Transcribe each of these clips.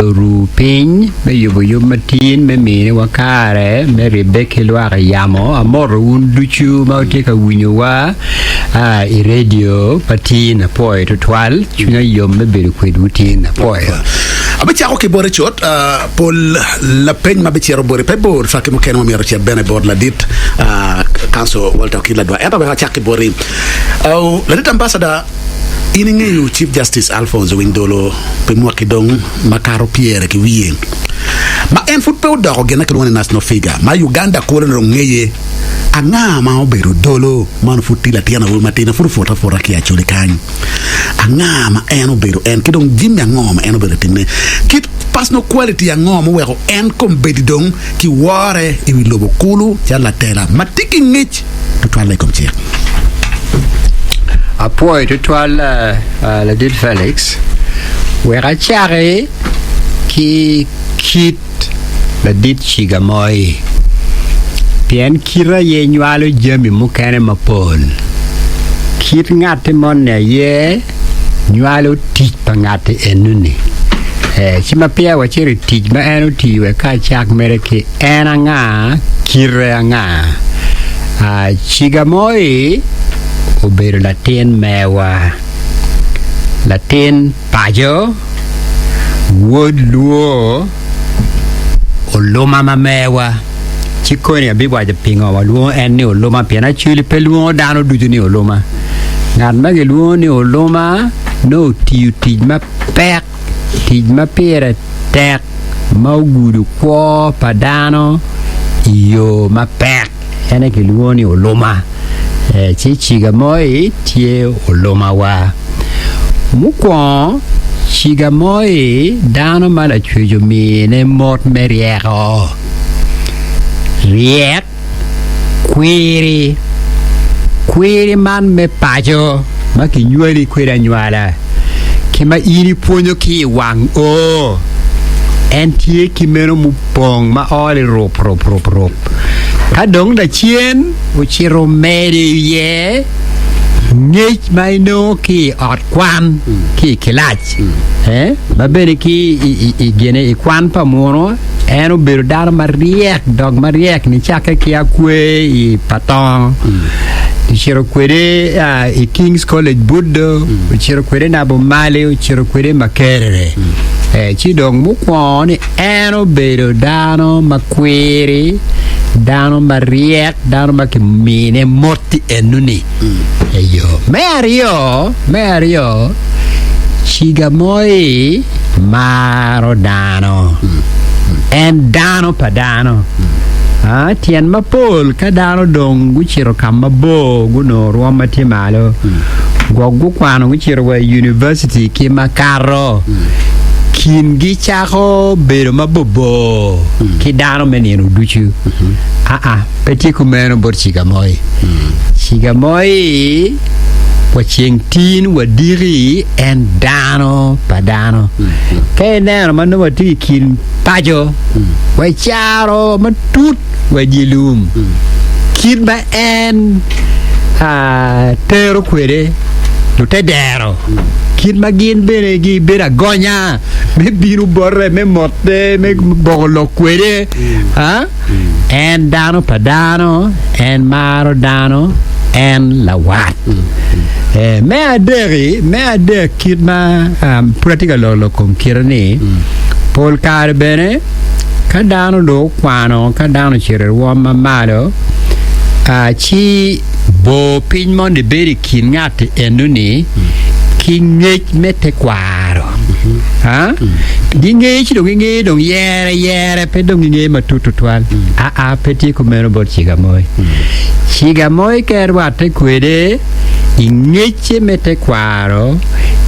Oru piny me yubo yub matin me miniwa kare me ribbe ki lwak i yamo. Amoto wun ducu ma wutye ka winyowa i redio pa tin. Apwoyo tutwal. Cwinya yom me bedo kwedwu tin. Apwoyo. Abicako ki boti cut. Pol lapeny ma bicito boti pe bor cwak ki mukene ma myero ocit bene bot ladit Council Walter Okil Ladwar. Ento wek acak ki boti. Ladit Ambassador, In ingeyo Chief Justice Alphonse Owiny Dolo pi mwaki dong makato pyere ki wiye, ma en pud pe odoko gin ma kilwongo ni national figure ma Uganda kulu dong ngeye. Anga ma obedo Dolo ma onongo pud tye latin awobi matidi ma pud oputo aputa ki i Acholi kany? Anga ma en obedo en ki dong jami ango ma en obedo ka timone? Kit personal quality ango muweko en kombeddi dong kiwore i wi lobo kulu calo latela ma tye ki ngec tutwalle i kom cik. Apwoyo tutwal Ladit Felix. Wek acaki ki kit ladit ciga moi, pien kite aye nywalo jami mukene mapol. Kit ngatti moni aye nywalo tic pa ngatti enoni. Ci ma peya wacito i tic ma en otiyo wek ka acak mere ki En anga? Kite anga? Ciga moi obedo latin mewa, latin paco, wod luo, oluma ma mewa. Ci koni abiwaco pingo walwongo en ni oluma, pien Acholi pe lwongo dano ducu ni oluma. Ngat ma gilwongo ni oluma nongo otiyo tic mapek. Tic ma pire tek ma ogudo kwo pa dano i yo mapek en aye kilwongo ni oluma. Ci ciga moi tye olumawa. Mukwongo, ciga moi dano ma Lacwec omine mot me ryeko. Ryek. Kwiri, Kwiri man me paco ma kinywali kwede anywala ki ma in ipwonyo ki i wang oo, en tye ki meno mupong ma ol i rup rup rup rup. Ka dong lacen ocito omedo iye ngec ma inongo ki i ot kwan ki i kilac, ma bene ki i gine i kwan pa muno, En obedo dano maryek dok maryek nicakke ki akwe i Patong, ocito kwede i King's College Buddo, ocito kwede Nabumali, ocito kwede Makerere. Ci dong mukwongo ni en obedo dano makwiri, dano maryek, dano ma kimine mot-ti enoni. Eyo. Me aryo, me aryo, ciga moi maro dano. En dano pa dano. Ah, tyen mapol ka dano dong gucito ka mabor gunongo rwom ma tye malo, gwok gukwano gucito wa i univaciti ki makato, kingi cako bedo mabobor ki dano me nino ducu. Aa, pe tye kumeno bot ciga moi. Ciga moi wa ceng tin wa diki en dano pa dano. Ka ineno ma nongo watye i kin paco wa i caro matut wa i dye lum, kit ma en tero kwede lutedero, kit ma gin bene gibedo agonya me bino bote, me mote, me boko lok kwede. En dano pa dano, en maro dano, en lawat. Me adek, me adek kit ma pud atye ka loko lok kom kite ni, pol kare bene ka dano dong okwano, ka dano ocito i rwom ma malo, ci bor piny moni bedo i kin ngat enoni ki ngec me tekwaro. Gingeyo ci dong gingeyo dong yere yere pe dong gingeyo matut tutwal. Aa, pe tye kumeno bot ciga moi. Ciga moi ka irwatte kwede i ngecce me tekwaro,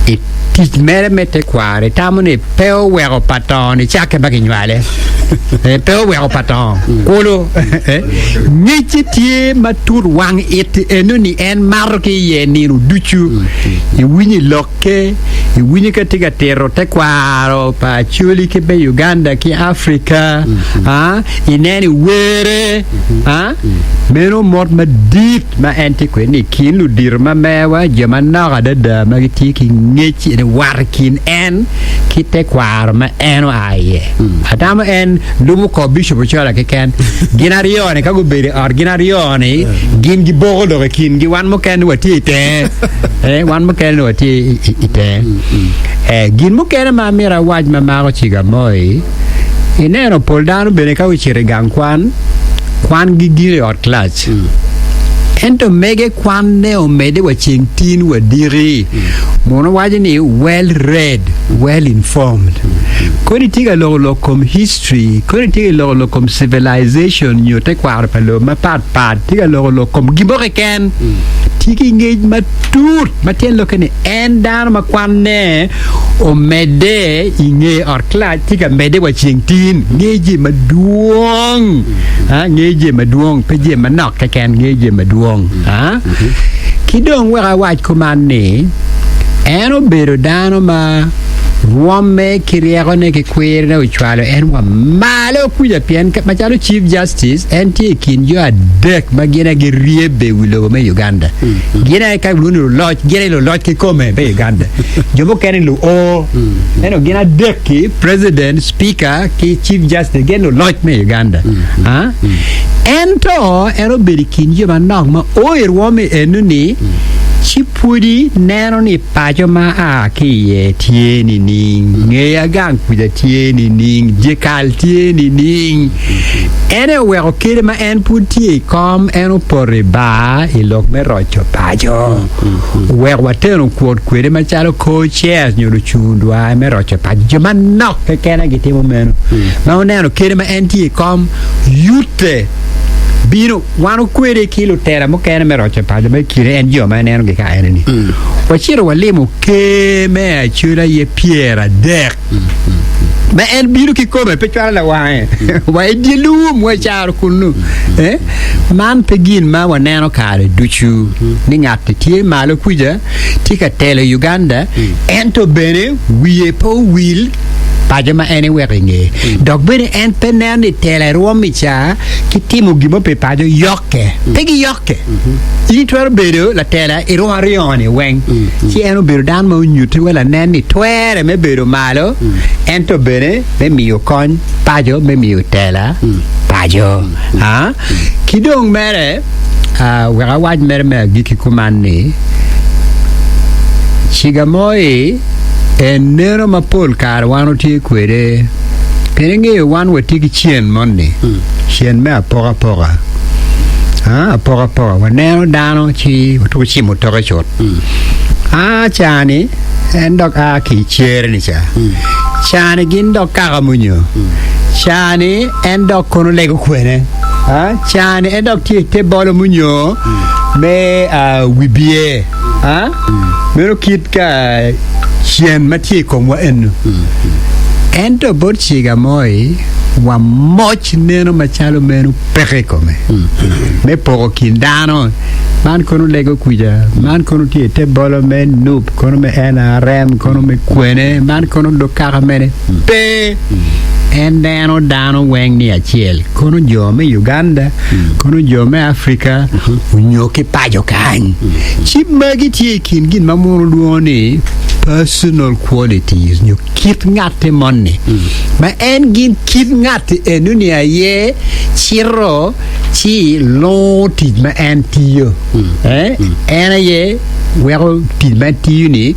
i tic mere me tekwaro, itamo ni pe oweko pa to nicakke ma kinywale. Pe oweko pa to kulu. Ngecce tye matut wang it enoni en mato ki iye nino ducu. Iwinyo i lokke, Iwinyo ka tye ka tito tekwaro pa Acholi ki me Uganda ki Africa, ah, ineno i were, ah, meno mot madit ma en tye kwede ni i kin ludito ma mewa, jo manok adada ma gitye ki ngec ni wat i kin en ki tekwaro ma en oa iye. Atamo en lubo kor Bishop Ochola keken. Gin aryo-ni ka gubedo i ot gin aryo-ni gin giboko lok i kingi, wan mukene watye i tenge. Eh, wan mukene watye i tenge. Eh, gin mukene ma amyero awac ma mako Cigamoi, ineno pol dano bene ka gucito i gang kwan, kwangi gik i ot kilac. Ento mege kwanne omedde wa ceng tin wa diki. Muno waco ni well read, well informed. Koni tye ka loko lok kom history, koni tye ka loko lok kom civilization nyo tekwaro pa lobo mapat pat, tye ka loko lok kom gin mo keken. Tye ki ngec matut ma tyen lokke ni en dano ma kwanne omedde i nge ot kilac tye ka medde wa ceng tin. Nge jami madwong, nge jami madwong, pe jami manok keken, nge jami madwong. Ki dong wek awac kuman ni, en obedo dano ma rwomme ki ryekone ki kwirine ocwalo en wa malo kuca pien macalo Chief Justice en tye i kin jo adek ma gin aye giryebbe i wi lobo me Uganda. Gin aye ka gilwongo ni luloc, gin aye luloc kikome me Uganda. Jo mukene luo. Ento gin adek-ki, President, Speaker ki Chief Justice gin luloc me Uganda. Ah? Ento en obedo i kin jo manok ma o i rwom i eno-ni ci pwodi neno ni paco ma aa ki iye tye nining, ngeya gang kuca tye nining, dyekal tye nining. En aye oweko kede ma en pud tye i kom, en opoto i bar i lok me roco paco. Oweko wateno kwot kwede macalo co-chairs nyo lucung dwar me roco paco. Jo manok keken aye gitimo meno. Ma wuneno kede ma en tye i kom, yute bino. Wan okwede ki lutela mukene me roco paco ma i kine en jo ma inenogi ka ene-ni. Wacito walimo ker me Acholi aye pyeradek ma en bino kikome pe cwalo lawange wa i dye lum wa i caro kunnu. Eh, man pe gin ma waneno kare ducu ni ngat-ti tye malo kuca tye ka telo Uganda ento bene wiye pe owil paco ma en eweko i ngeye. Dok bene en pe neno ni tela erwom i ca ki timo gin mo pi paco yokke. Pe giyokke. In itwero bedo latela i rwom aryo-ni weng. Ci en obedo dano ma onyutti wa lanen ni twere me bedo malo ento bene me miyo kony paco, me miyo tela paco. Ki dong mere, wek awac mere me agikki kuman ni, ciga mo i en neno ma pol kare wan watye kwede, pien ingeyo wan watye ki cen moni, cen me apokapoka. Apokapoka, waneno dano ci watuko cimo toke cut. Aa ca-ni en dok a ki i cere-ni ca. Ca-ni gin dok kaka munyo. Ca-ni en dok kono lego kwene. Ca-ni en dok tye i te bolo munyo me wibye. Meno kit ka cen ma tye i komwa eno. Ento bot ciga moi, wa moc neno macalo meno peke i kome. Me poko kin dano, man kono lego kwica, man kono tye i te bolo me nup, kono me NRM, kono me kwene, man kono dog kaka mene. Pe! En neno dano weng ni acel, kono jo me Uganda, kono jo me Afrika, onyo ki paco kany. Ci magi tye i kin gin ma muno lwongo ni personal qualities nyo kit ngatti moni. Ma en gin kit ngatti enoni aye cito ci lungo tic ma en tiyo. En aye weko tic ma en tiyo-ni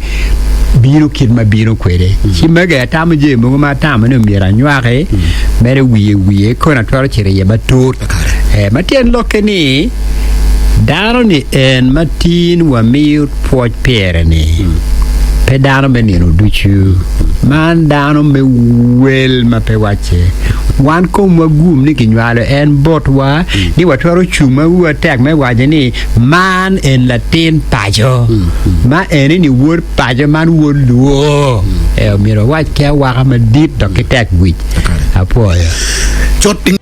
bino kit ma bino kwede. Ci magi atamo jami mogo ma atamo ni myero anywaki mere wiye wiye kono atwero cito iye matut. Eh, ma tyen lokke ni dano ni en ma tin wamiyo pwoc pire ni pe dano me nino ducu, man dano me wel ma pe wacce. Wan komwa gum ni kinywalo en botwa ni watwero cung ma wiwa tek me waco ni Man en latin paco, ma eni ni wod paco, man wod luo. Ee, omyero wawac ki awaka madit dok ki tek wic. Apwoyo. Cut.